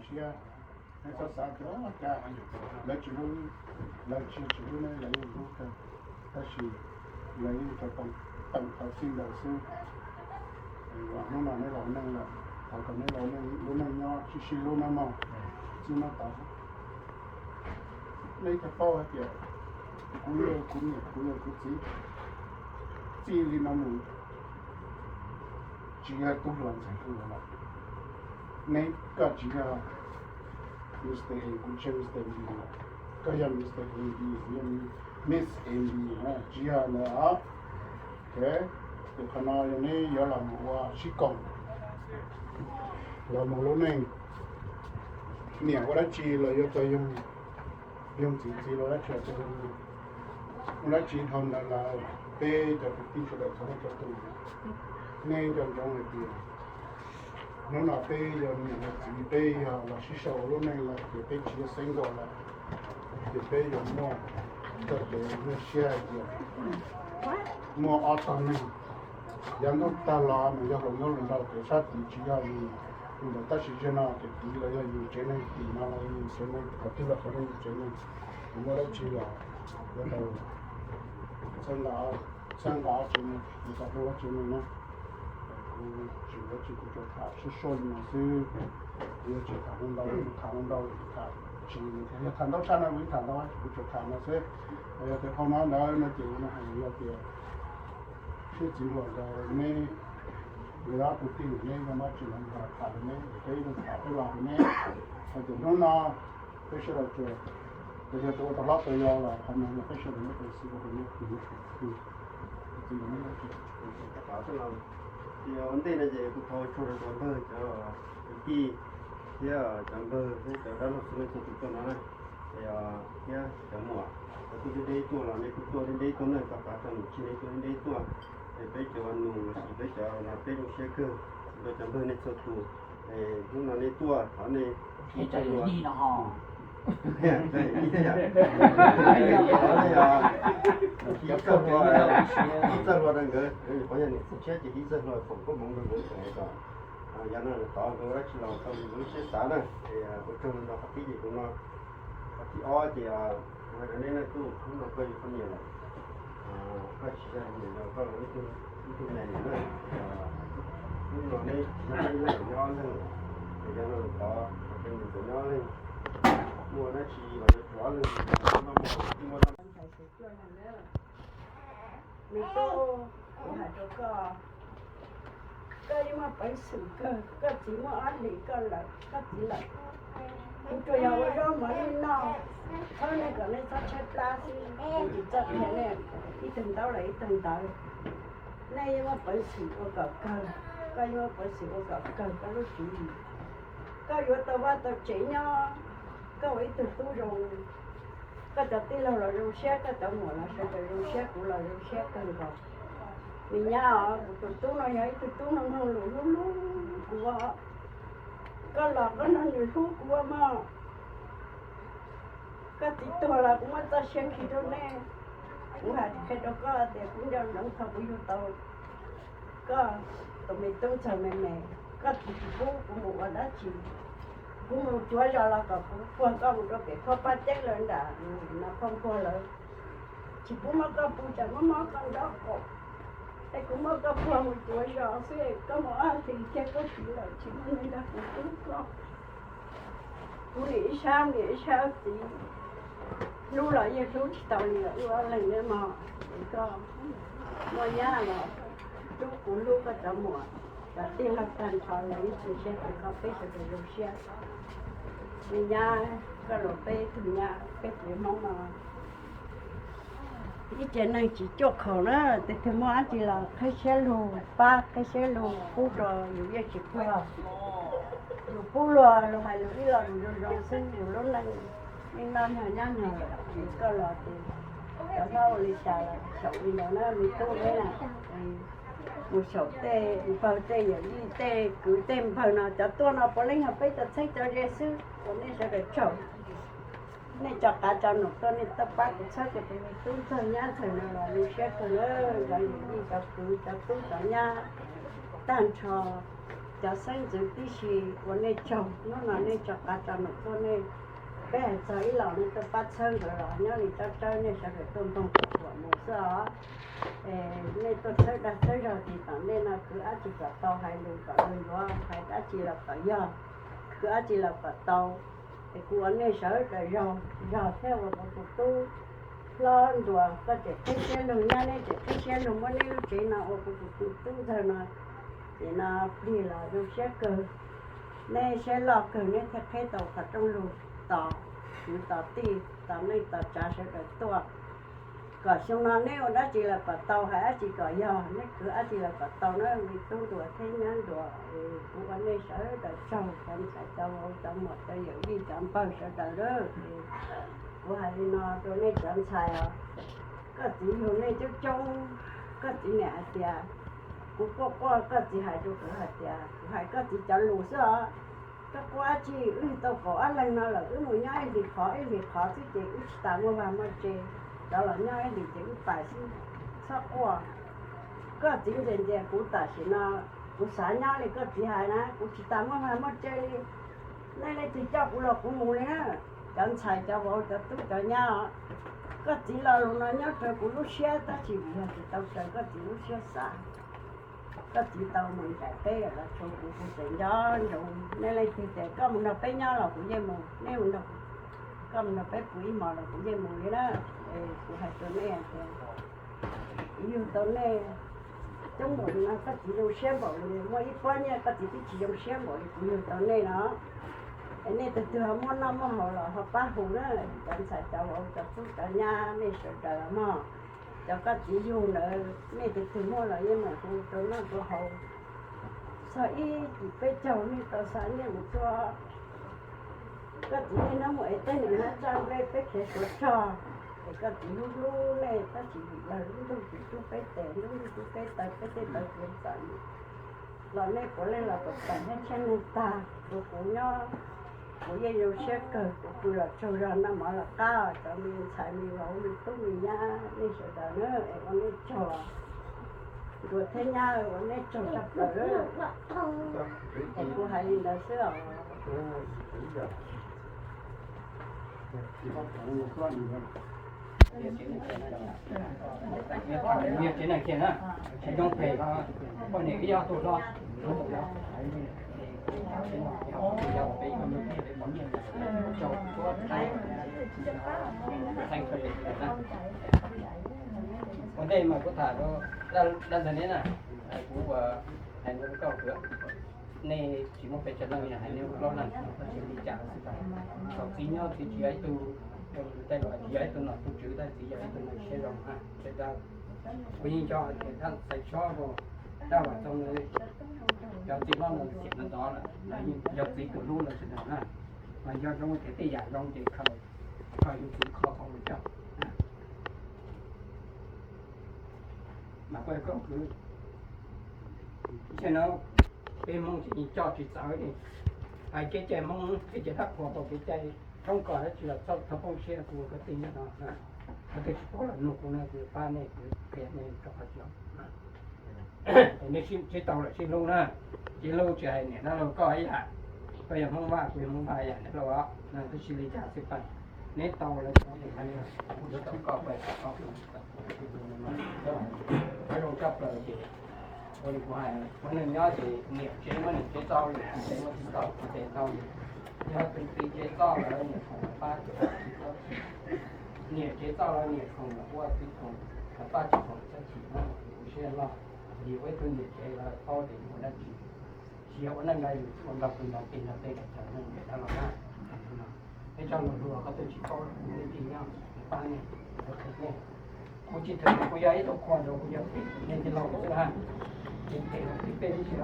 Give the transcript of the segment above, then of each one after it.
Siab, nej txhob xav tias cas lawv tsis hlub, lawv tsis tsis hlub nej, lawv yeej hlub kawg, tab sis lawv yeej tau teem tau txij ntawd xwb. Hnub no neb los neej lawm, thov kom neb los neej lub neej nyob sib sib hlub nawb mog, txij no tod. Nej thiaj paub hais tias kuv yog kuv niam, kuv yog kuv txiv, txij li no mus tsis yog tub hluas ntxhais hluas lawm. Neb koj tsis yog Mister A, kuv tsis yog Mister B lawm, koj yog Mister A B, kuv yog Miss A B, tsis yog ntawd os. Ces qhov no yog neb yuav los mus ua sib koom, los mus lub neej, niam ua dab tsi los yuav tau yoog, yoog txiv, txiv los dab tsi los tau yoog. Ua dab tsi dhau ntawd los peb cov kwv tij sawv daws txhua leej txhua tus, nej nco ntsoov hais tias hnub no peb yog niam yog txiv, peb yog los sib sau ua lub neej lawm ces peb tsis yog xeeb nkuas lawm, ces peb yuav muaj txoj kev muaj siab hais tias muaj ob tog neeg, yav ntuj tag los mas yog hluas nkauj hluas nraug, kev sab tid tsis yog yus ntawd, tab sis zaum no ces tid los yog yus tsev neeg, tim no los yog yus tsev neeg, qhov twg los qhov yus tsev neeg, yus muaj dab tsi los yuav tau txhawb nqa, txhawb nqa tsev neeg, yuav tau hlub tsev neeg na. Kuv tsis ua tsis, kuv tsuas tham suab suab li no xwb, kuv yuav tsis tham ntau, tham ntau tham tsis, yog tham ntau tshaj no kuv yeej tham ntau, kuv tsuas tham no xwb. Yog tias qhov no ntawd no ces kuv hais yog tias siab txiv hluas ntawd neb, nkawd ob tug tij neb yog muaj tsis los tham rau neb, peb ib tug tham peb los rau neb, hais tias hnub no peb sawv daws tsuas, yog tus ua tau hlob tau yau los qhov no yog peb sawv daws muab tau xwb rau neb. Ua ntej no ces kuv thov ua tsaug rau cov npawg cov kwv tij thiab cov npawg thiab cov dab laug txhua leej txhua tus tuaj no na, thiab cov muam, cov tuaj deb deb tuaj los nej kuj tuaj deb deb tuaj na, tau pab tau num tseg nej tuaj deb deb tuaj, es peb cov nus los sis peb cov no peb zoo siab kawg rau cov npawg nej txhua tus. Hnub no nej tuaj thov nej ib txoj hlua, ib txoj hlua, ib txoj hlua rau nkawd, qhov yog niam txiv tshiab ces ib txoj hlua foom koob hmoov rau nkawd kom yav no tod nkawd ua dab tsi los tau lub siab xav na. Ua tsaug ntau qhov tib ces kuv no, qhov thib ob ces kuv hais rau nej na, tub hnub no koj yog poj niam lawm, koj tsis yog niam yog koj los ib tug me niam na, hnub no neb tsis yog ib leeg nyob leej, es yog no tod peb nyias txawm nyob leej, muaj dab tsi los yuav tsum ob leeg muaj Me tub, kuv hais rau koj, koj yeej muaj peev xwm kawg, koj txiv muaj ob hlis koj lawm, koj txiv lawm. Kuv tsuas yog ua zaub mov nej noj, txhob nej kom nej txhob tshaib plab xwb, kuv tsis txawj qhia nej ib tug ntaub los ib tug ntawv. Nej yeej muaj peev xwm ua kom kawg, koj yeej muaj peev xwm ua kom kawg koj lub tswv yim. Koj yuav tau vaj tau tsev nyob, koj ua ib tug tub zoo, koj cov tij laug los zoo siab, koj cov muam los sawv daws zoo siab, kuv los zoo siab kawg nkaus. Me nyab os, kuv tus tub no yog ib tug tub no mloog lus hlub hlub kuv os. Koj los koj nrog nws hlub kuv ua mog. Koj txiv tuag los kuv muaj txoj sia khi rau nej. Kuv hais qhia rau koj tias kuv nco ntsoov thaum kuv yug tau koj tus me tub txog me me, koj txiv tsis pub kuv mus ua dab tsi. Kuv mus cuav zos los kom kuv puag koj mus rau pem Phoj Paj Ceeb lawv nram Nab Phoj Npuag lawv, tsis pub muab koj pw, tsam muab mob koj nraub qaum. Es kuv muab koj puag mus cuav zos xwb, koj mus ob hlis kiag koj txiv lawm, tsis muaj neeg nrog kuv hlub koj. Kuv niam ib sab, niam ib sab txiv, hlub los yeej hlub tsis tau li lawm, wb ob leeg nyob mog. Es koj muaj nyab los hlub kuv, hlub koj cov muam, cov tij laug tag nrho los yeej tu siab rau koj, peb sawv daws zoo siab. Me nyab, koj los peb tug nyab, peb tsev Hmoob no ib tsev neeg tsis cuaj khaum na, tes twg muaj dab tsi los qhib siab lug pab, qhib siab lug pub rau yus yeej tsis puag. Yus pub luag, luag hais lus ib lo lus zoo zoo xwb, yus lub neej ib noj nyuag nyab nyuag lawm, es koj los ces cov hlob ua li cas los xyaum li ntawd na me tub na. Mus xyaum tej npawg tej yawm yij tej kwv tej npawg no, cov tuaj no puav leej yog peb cov txheeb cov ze xwb, ua nej sawv daws tsaug. Nej cov qav cov num tuaj, nej tuaj pab kuv txhawb cov tus me tub ntxawg nyab ntxawg no los zoo siab kawg na. Cov yawm yij cov kwv cov tub cov nyab tag nrho, Cov xeeb ntxwv tib si, ua nej tsaug, hnub no nej tso qav tso num tuaj nej, peb hais txog ib los nej tuaj pab txhawb nkawd los nyob li tsawg tsawg nej sawv daws tuaj npoog tuaj thuam mus xwb os. Nej tuaj txhawb dag txhawb zog tis tom ntej no khwv dab tsi kom tau, hais lus kom lus yuav, hais dab tsi los kom yog, khwv dab tsi los kom tau. Es kuv ua nej sawv daws zog, zog thiab ua kuv tus tub hlob ntuas, koj tseem qhib siab lug nyob, neb tseem qhib siab lug muab neb lub tsev no ua kuv tus tub ntxawg no. Ces no plig los zoo siab kawg, neb siab loj kawg neb thiaj qhib tau qhov rooj lug tos kwv tos tij tos neej tos tsav sawv daws tuaj. Kom xyoo no neb ua dab tsi los kom tau, hais dab tsi kom yog, neb khwv dab tsi los kom tau na, me tub ntuas thiab nyab ntuas. Kuv ua nej sawv daws tsaug, cov ntxhais cov vauv cov muam cov yawm yij cov npawg sawv daws lawm. Kuv hais li no rau nej cov ntxhais os, koj txiv yug nej coob coob, koj txiv niam hais tias, kuv quaj quaj koj txiv hais rau kuv hais tias kuv hais koj txiv cov lus xwb os. Koj quaj dab tsi, wb tau kaum ob leeg no lawm, wb mus nyob ib hlis qhov ib hlis qhov xwb ces wb tsis tas muaj vaj muaj tse. Cov los nyob ib hlis ces wb pais xwb, txhob quaj. Koj txiv ntxias ntxias kuv tam sim no, kuv xav nyob li koj txiv hais na, kuv tsis tas muaj vaj muaj tse li. Nej leej twg coj kuv los kuv mus li na. Cov ntxhais cov vauv cov tub cov nyab, koj txiv lo lus no nyob raws kuv lub siab tab sis vim yog tsis tau raws koj txiv lub siab xav. Koj txiv tau mus ncaim teb los tshuav kuv, kuv tseem nco ntsoov. Nej leej twg tias koj mus nrog peb nyob los kuv yeej mus, nej mus nrog, koj mus nrog peb pw ib hmos los kuv yeej mus li na. Es kuv hais rau nej tias, kuv yug tau nej coob npaum li no koj txiv zoo siab npaum li, muaj ib pob nyiaj koj txiv twb tsis zoo siab npaum li kuv yug tau nej no. Es nej tus twg ho muaj noj muaj haus los ho pab hu na, cov ntxhais cov vauv cov tub cov nyab nej sawv daws mog. Cov koj txiv yug ntawd nej tus twg muaj los yeej meem hu rau noj rau haus. Txog ib cim peb caug nej tau xa nyiaj mus tuaj. Koj txiv niaj hnub mus ev teb nws hnab txaj nplej peb khiav suav rog, es koj txiv hlub hlub nej tab sis vim yog lub ntuj tsis rub peb tes, lub ntuj rub peb taw, peb tej taw khiav txom nyem los nej puav leej los pam pam nyob tshiab neeg tag. Kuv, kuv nyob, kuv yeej zoo siab kawg, kuv pw los tsaug zog noj mov los qab. Cov me ntxhais me vauv me tub me nyab nej sawv daws na, es ua nej tsaug, ntuas thiab nyab ua nej tsaug tshaj plaws. Es kuv hais li ntawd xwb os. Tsev neeg kiag na, tsis zoo phem, poj niam ib ob tug hlob, ua ntej mas kuv tham rau dab ntawd ne na, kuv hais rau koj, nej tsis muaj pes tsawg leej, hais nej ua plaub leej, tab sis li cas xwb tas, thaum txiv nyob txiv tsis yog ib tug, tej laus tsis yog ib tug nom tug tswv tab sis txiv yog ib tug neeg siab zoo na, sawv daws. Kuv yeej nco hais tias thaj Xais Tshob, Dab Vam Txoo, cov txiv hlob no xiam ntxov ntxov lawm, yog txiv tus hlub lawm sawv daws na. Mas yog zoo tias tej yam zoo ces kho, kho yus txiv kho tau los coj. Mas kuv hais koj kwv, ib tsam no peb Hmoob tsis coj tsis txawv li. Hais kev cai Hmoob, kev cai Thab Qhuas, kev cai Thoob Kos dab tsi los txhob poob siab, kuv ua koj tij nyob no, koj twb tsis paub los nug kuv no, kuv pab nej, kuv qhia nej rau qhov tseeb. Nej sib tau lawm sib hlub na, sib hlub tsis hais niam dab laug koj ib yam, koj yog Hmoob Vaj kuv yog Hmoob Vaj ib yam, niam dab laug os, tab sis li cas xwb pab neb tau lawm, kuv yuav tau koj pab koj. Zoo tshaj plaws ces ua li kuv hais, muaj neeg nyob ces niam tsev muab niam tsev txoj, niam tsev muab txiv txoj, txiv tsev tau. Yog tus txiv tsev txoj lawm niam khoom pab tsis khoom, niam tsev txoj lawm niam khoom ua txiv khoom, pab tsis khoom txhob chim, kuv siab loj. Yus ua ib tug niam tsev los paub tias yus ua dab tsi, tsis yog ua neej nrog yus ua nrog tus nrog pes nrog peb los cov neeg niam dab laug na. Peb tso lus hluas koj twb tsis paub, nej tij nyob pab nej, kuv tsis thwm kuv yog ib tug qhua rau kuv yog nej tij laug xwb na, ces phem los tib peb ib si.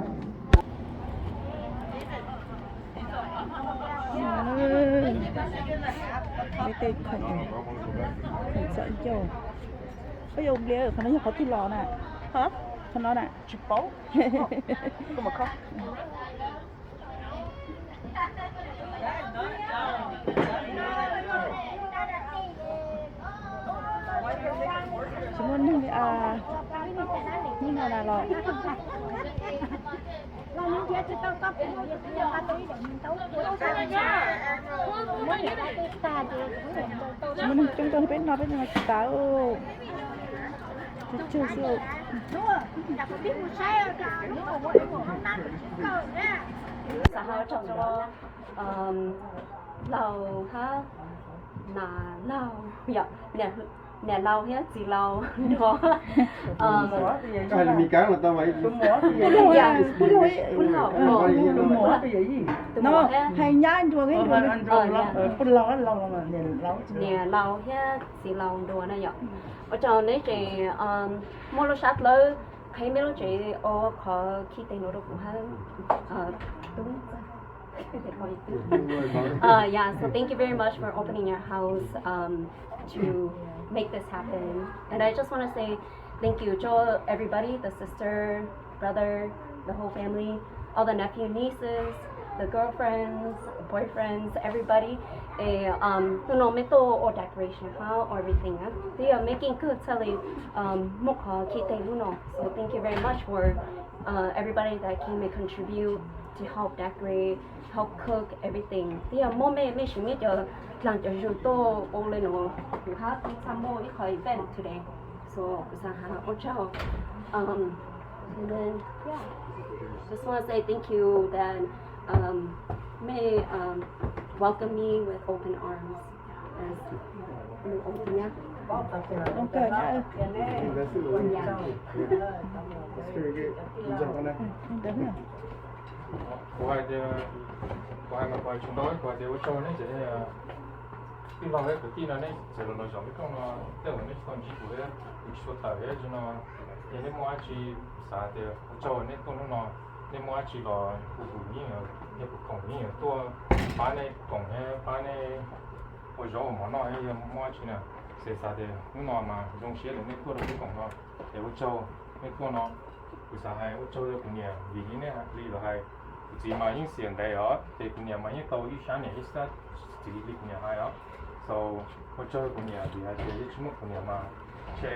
Peb tej khoom, khoom txom ncauj. Peb yuav npliav qhov no yog qhov twg los na? Qhov no na. Tsis paub. Tsis muaj neeg li a, hnub no na los. Muaj neeg coob coob peb no peb no tsis tas. Tsawg xwb. Xav hais rau laus hab nas laus, yog niam laus thiab txiv laus nrog. Koj hais lus Meskas los tau mas. Tus muam hais nyab nrua, niam laus thiab txiv laus nrua na yom. Ua rau neb tseem muaj lub sab dlawb qheb meb lub tsev ua qhov khi tes no rau kuv hab. Uh, yeah, so thank you very much for opening your house um, to make this happen. And I just want to say thank you to everybody, the sister, brother, the whole family, all the nephew, nieces, the girlfriends, boyfriends, everybody. Eh, um, hnub no mej tuaj ua decoration hab everything, ah, they are making good selling, um, muaj qhov khi tes hnub no. So thank you very much for uh, everybody that came and contribute to help decorate, help cook, everything. Thiab muab mej, mej siv mej cov dlaag cov zug tuaj ua le nuav, kuv hab tub txhaj muaj ib qho event today. So kuv xav has ua tsaug. Um, and then, yeah, just want to say thank you that um, mej um, welcome me with open arms. As, kuv hais tias, kuv hais mas kuv hais tsis tau, kuv hais tias ua tsaug neb ces tij laug thiab kwv tij no neb txawm los los zaum peb rooj no, tej zaum neb tsis tau ntsib kuv thiab kuv tsis tau tawm thiab no, ces neb muaj dab tsi xav tias ua tsaug neb tuaj hnub no, neb muaj dab tsi los kuv, kuv yeej, yog kuv khoom yeej yuav tuaj pab neb, khoom thiab pab neb ua zaub ua mov noj, yog muaj dab tsi na, ces xav tias hnub no mas zoo siab tias neb tuaj rau lub koom no, es ua tsaug neb tuaj no. Kuv xav hais ua tsaug rau kuv niam vim li nej li los hais, kuv txiv mas yeej xiam ntev os, ces kuv niam mas yeej tau ib sab niam ib sab txiv li kuv niam hais os. So ua tsaug rau kuv niam vim hais tias yog tsis muaj kuv niam mas ntshe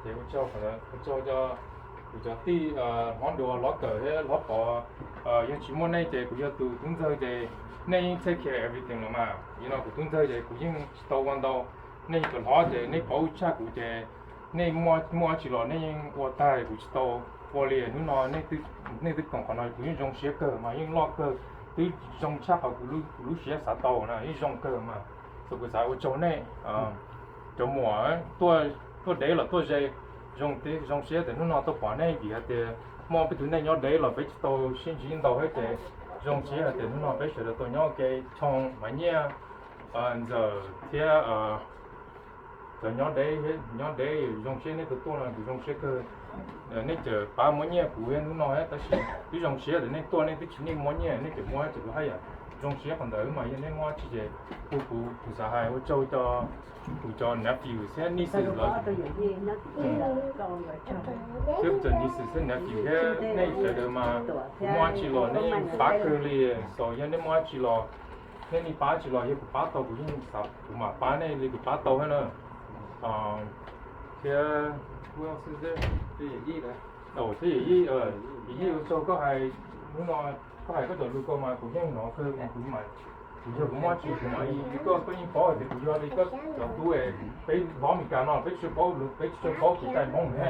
ces ua tsaug, ua tsaug cov, kuv cov tij hlob Nruas, hlob Kawm thiab hlob Pov, yog tsis muaj nej ces kuv yog tus tub ntxawg ces nej yeej take care everything los mas, yog no kuv tub ntxawg ces kuv yeej tsis tau ua ntau, nej cov hlob ces nej paub tshaj kuv ces nej muaj, muaj dab tsi los nej yeej ua tag, kuv tsis tau ua li hnub no, nej twb koom qhov no kuv yeej zoo siab kawg mas, yeej loj kawg, twb zoo tshaj qhov kuv lub siab xav tau na, yeej zoo kawg mas. So kuv xav ua tsaug nej cov muam tuaj, tuaj deb los tuaj ze, zoo, zoo siab tias hnub no tuaj pom nej vim hais tias muaj peb tug neeg nyob deb los peb tsis tau sib ntsib ntau thiab ces zoo siab hais tias hnub no peb sawv daws tau nyob ua ke, Tshoo, Maiv Nyiaj, Ntxawm thiab cov nyob deb, nyob deb zoo siab nej tau tuaj no kuv zoo siab kawg. Nej txawm pab muab nyiaj kuv thiab hnub no thiab tab sis twb zoo siab tias nej tuaj nej twb tsis muab nyiaj, nej tseem muab ces kuv haj yam zoo siab qhov ntawd mas. Yog nej muab dab tsi ces kuv, kuv xav hais ua tsaug rau kuv cov nephew thiab nieces los, thiab kuv cov nieces thiab nephew thiab nej sawv daws mas, kuv muab dab tsi los nej yeej pab kawg li. So yog nej muab dab tsi los, nej li pab dab tsi los yog kuv pab tau kuv yeej xav kuv mam pab nej li kuv pab tau thiab na. Thiab, thiab Yij, Yij ua tsaug koj hais, hnub no koj hais koj cov lus ko mas kuv yeej hnov kawg, kuv, kuv yog kuv muab dab tsi kuv mam li, koj, koj yeej paub hais tias kuv yog li koj cov tub, peb hlob Meskas no peb tsis tshua paub, peb tsis tshua paub kev cai Hmoob ne.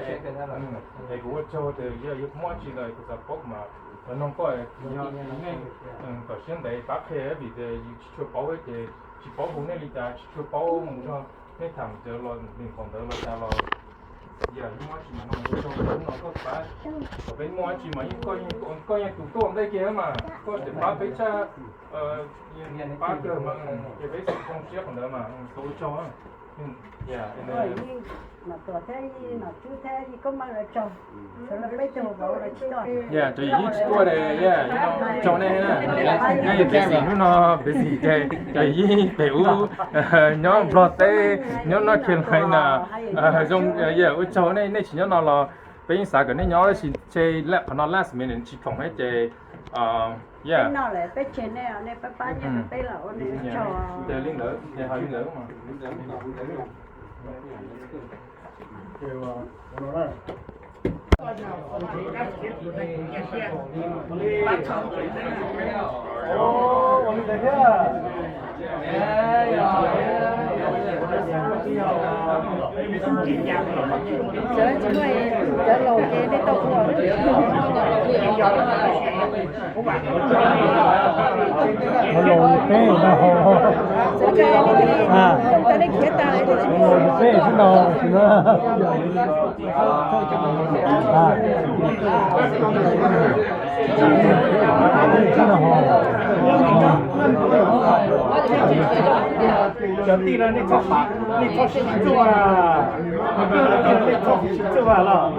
Es kuv ua tsaug tias yog kuv muab dab tsi los kuv xav paub kuv mam los noog koj, yog nej kom siab ntev pab qhia vim tias yus tsis tshua paub ces tsis paub hu nej li cas, tsis tshua paub mus nrog nej tham cawv los nws qhov ntawd los cas los. Yog muaj dab tsi mas no ua tsaug hnub no koj pab, kom peb muaj dab tsi mas yeej, koj yeej tus tuaj ntej kiag mas koj tseem pab peb tshaj, pab kawg mas ces peb zoo siab qhov ntawd mas tau ua tsaug. Yog cov Yij tsis tuaj ne, yog tsaug nej, nej busy hnub no, busy ces cov Yij pem ub nyob Nplog teb, nyob North Carolina na, zoo, yog ua tsaug nej, nej tsis nyob no los peb yeej xav kom nej nyob tab sis ntshe qhov no last minute tsis khoom thiab ces, yog li ntawd ces hais li ntawd. Cov tsis muaj, cov laus ces nej tau ua. Cov laus peb no. Cov laus peb xwb no, xwb no. Cov tij no nej txhob, nej txhob sib txuj a. Cov tij no nej txhob sib txuj a los.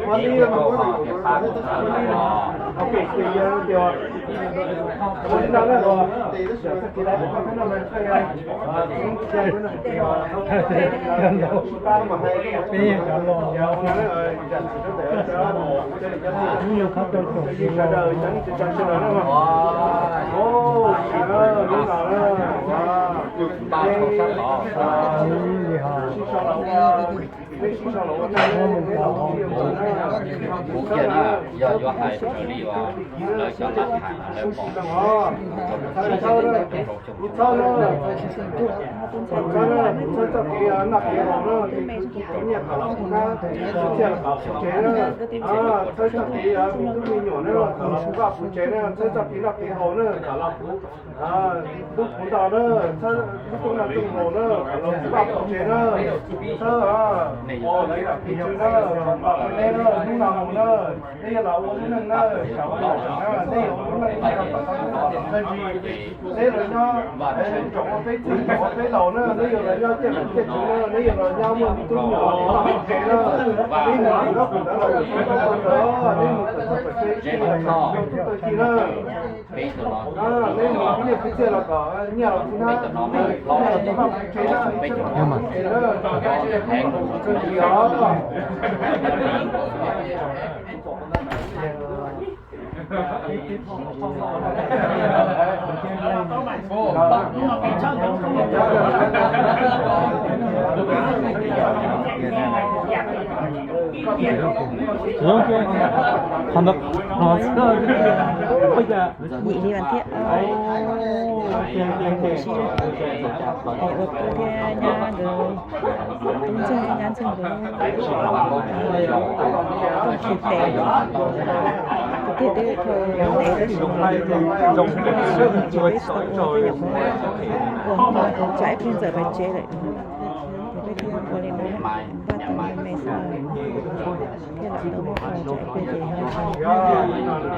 Peb yog cov laus, kuv yog qhov tau caum sawv daws cov neej tsa sawv daws na. Sim no lub no na, nej sib sau los ua, nej sib sau los ua tag, kuv kiag na, yog yuav hais raws li uas lawv cov lav tham lawv pom, kuv txhawb na, kuv txhawb na, kuv txhawb txoj kev noj kev haus na, kev khwv khwv nyiaj kom los kuv na, txhawb txoj kev tsev na, txhawb txoj kev me tub me nyuam na, kom los kuv vaj kuv tsev na, txhawb txoj kev noj kev haus na, kom los kuv hlub kuv ntau na, txhawb lub rooj noj rooj haus na, kom los kuv vaj kuv tsev na, txhawb os, kev tswv na, kom los kuv neb na, hnub no mus na, neb yuav los ua lub neej na, xyaum ua lub neej na, neb yuav ua lub neej na, kom tau ntau ntau ntawd ntsis. Neb los nyob tsom ua peb txwj tsom ua peb laus na, neb yuav los nyob ciaj nam ciaj tsev na, neb yuav los nyob muaj tub muaj nyuam los txog tsev na, neb mus tim no kuv ntawd los mus txog tau ntawd, neb mus kom txog pem tsev ib tug tub tau ib tug na. Neb mus khwv nyiaj khwv txiaj los kom nyiaj los kuv na, nyiaj los kuv vaj kuv tsev na, tsev na,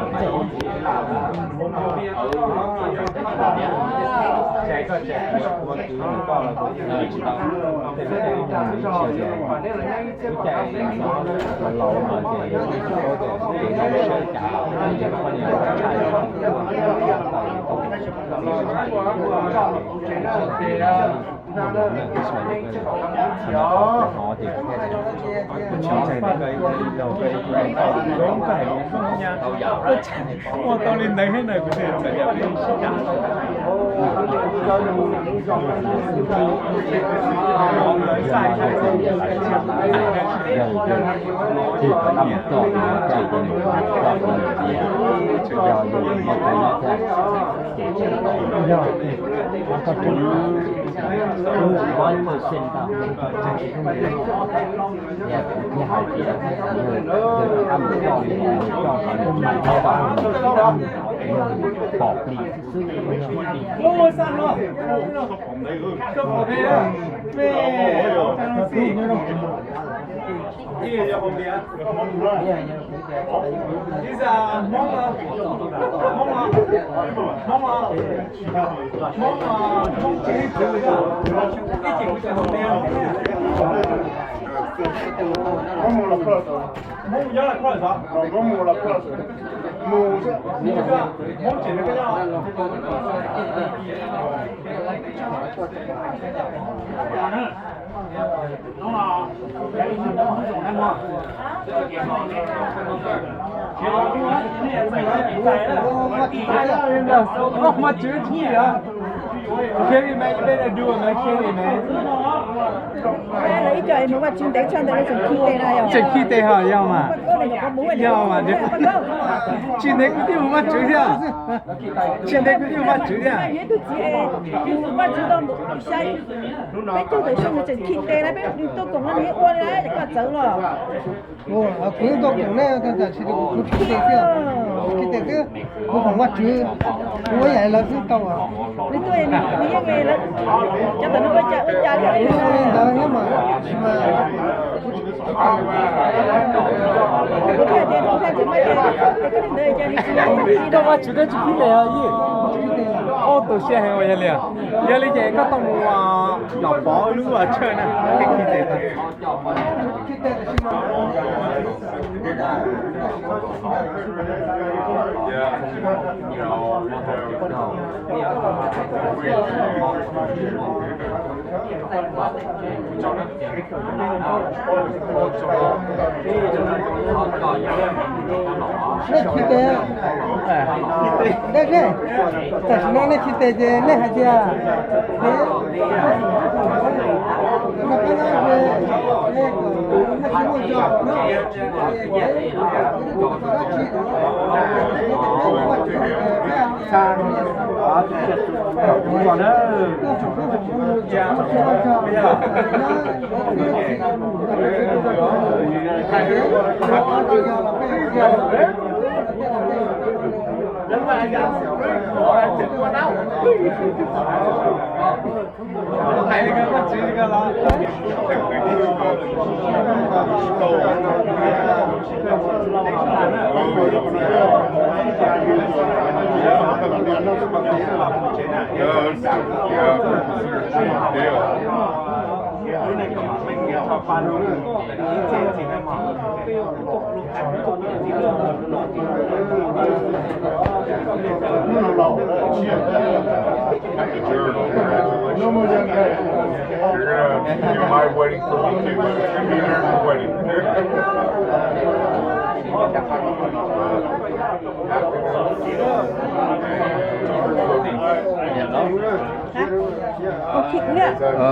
tsev os. Yim li vas thiab. Ua thiab nyab nkawd, tub ntxawg nyab ntxawg nkawd tuaj khi tes, tus twg twb dhau ntev tab sis tsis tau ua, ua hmo tsam ib pliag ntxawm pais tsev lawm. Ces peb thiaj ua li no, npaj tau me me xwb, thiaj lam tau muab ua tsam ib pliag ces ho tseem ntxawm. Ua tau li ntawd thiab na, kuv thiaj txawm yog peb sib tham. Pom plis xwb. Carry, man, you better do it, man. Carry, man. Lawv ib co es mus Vaj Tswv ntev tshaj ntawd lawv tseem khi tes na yog. Tseem khi tes hos yog mas. Yog mas. Tsis ntev kuv twb mus Vaj Tswv thiab. Tsis ntev kuv twb mus Vaj Tswv thiab. Yog ib tug txiv es mus Vaj Tswv tau xya peb caug tawm xyoo nws tseem khi tes na, peb tuaj koom no nws yeej ua li na, koj txawv los. Kuv yeej tuaj koom nej, tam sim no kuv khi tes xwb, khi tes xwb. Kuv koom Vaj Tswv, kuv ua yam li lawv xwb tau. Nws tuaj nws yeej, cov tom no ua cas ua cas li. Ua li ntawd thiab mas, mas Koj Vaj Tswv koj tsis khi tes os yij? Ub, tu siab heev ua yog li, yog li ces koj tau mus, Nom Pov lub ua tshawj na, khi tes. Nej khi tes, nej, tam sim no nej khi tes ces nej hais tias, You're gonna do my wedding for me too. It's gonna be your wedding.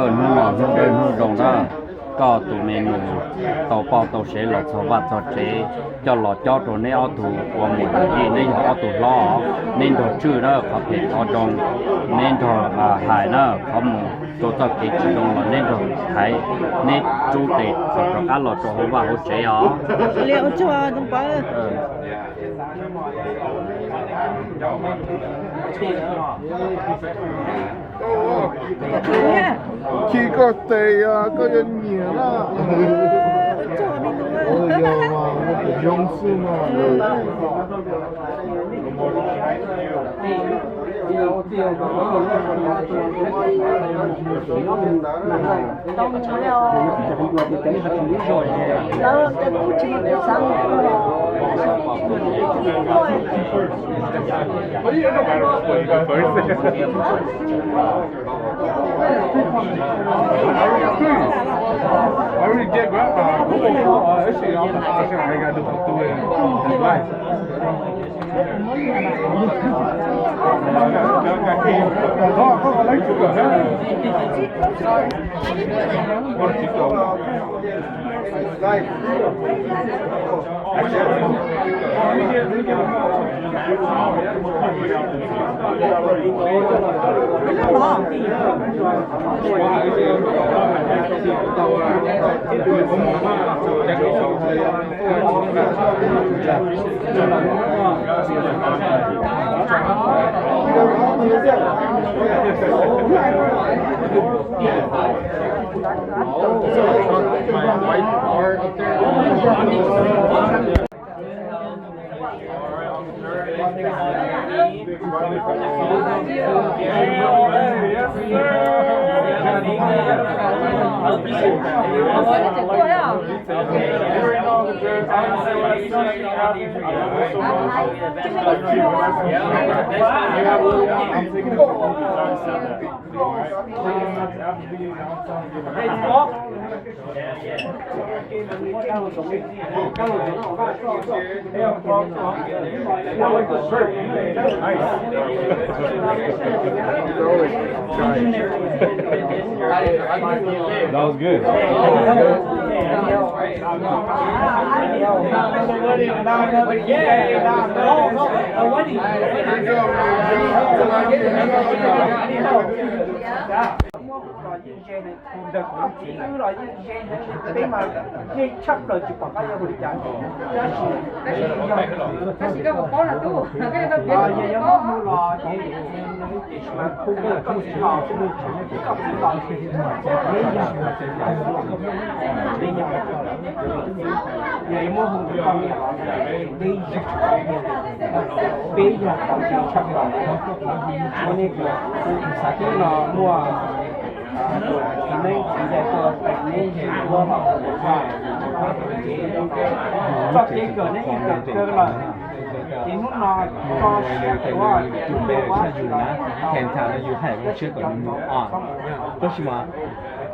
Hnub no hnub dawb hnub zoo na, koj tus me nus tau poj tau sev los txog vaj txog tsev, coj los cob rau neb ob tug ua muam yij, neb yog ob tug hlob, neb nrog tswj na, qhov phem qhov zoo neb nrog hais na, qhov mus rau txoj kev tsis zoo los neb nrog thaiv, neb rub tes kom rov qab los rau hauv vaj hauv tsev os. Khi koj tes, koj yuav nyiam na. Yog mas, zoo xwb no. I already did grandpa. This shit, I'm, I gotta do like three in life. That was good. Ntawm kuv txiv wb los yeej ze heev, peb mas ze tshaj plaws tsis pom qab yuav hu li cas. Tab sis yog, tab sis koj puas paub los tub, koj yuav tau piav, koj puas paub los ces, ces sis mas koj txiv los, koj txiv los, peb yog, peb yog, yog yuav muab hu koj niam los peb yog, peb yog qhov tseem tshaj plaws. Ua nej kuv xav tub no muaj txiv neeb txiv yaig tuaj teem neb nce duab los txoj kev kawm neb yeej kawm kawg lawm, ces hnub no tso siab tuav tias peb ua tshaj yus na, thas no yus hais zoo siab kom nws mus os. Tab sis mas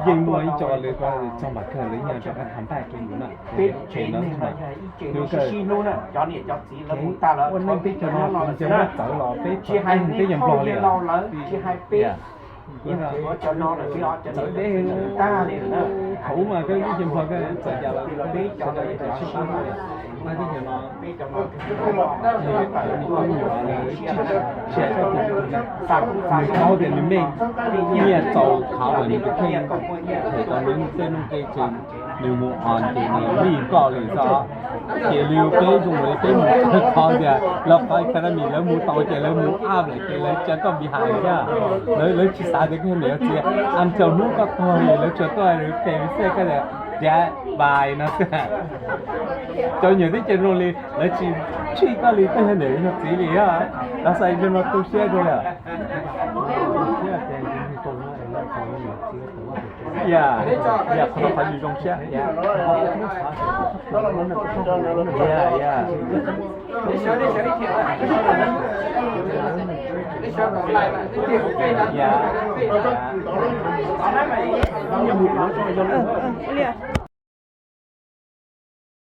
yeej muaj ib co lawv txog npam kawg lawv yeej rov qab tham npaj rau yus na. Peb tsev neeg mas yog ib tsev neeg sib sib hlub na, cov niam cov txiv lawv mus tag lawm, ua neej peb cov no los tsis muab txawv los peb tsis hais peb yog Nplog li lawm, tsis hais peb, cov no lawm, txawv peb tag li lawm. Thaum ub mas koj ib ce Nplog koj txawv cas los peb cov no sib hlub li. Peb cov no, peb cov no, nws paub tias nws mej nyiaj txaus khav uas nws tus kheej, thaum tau nws tej nuj tej tsev, nws mus os ces nws lig koj li xwb. Ces li peb zoo li peb mus qhov tias lawv qhov economy lawv mus tau ces lawv mus ab lawm ces lawv tsa koj behind thiab. Lawv, lawv tsis xav tias koj niam txiv, until hnub koj tuag lawv tsuas tuaj pay visit koj tias, tias bye no xwb. Cov nyuam teb chaws zoo li lawv tsis treat koj li koj yog niam yog txiv li. Lawv xav zoo no tu siab tiag. Ya, ya, qhov no qhov yus zoo siab. Ya, ya. Ya.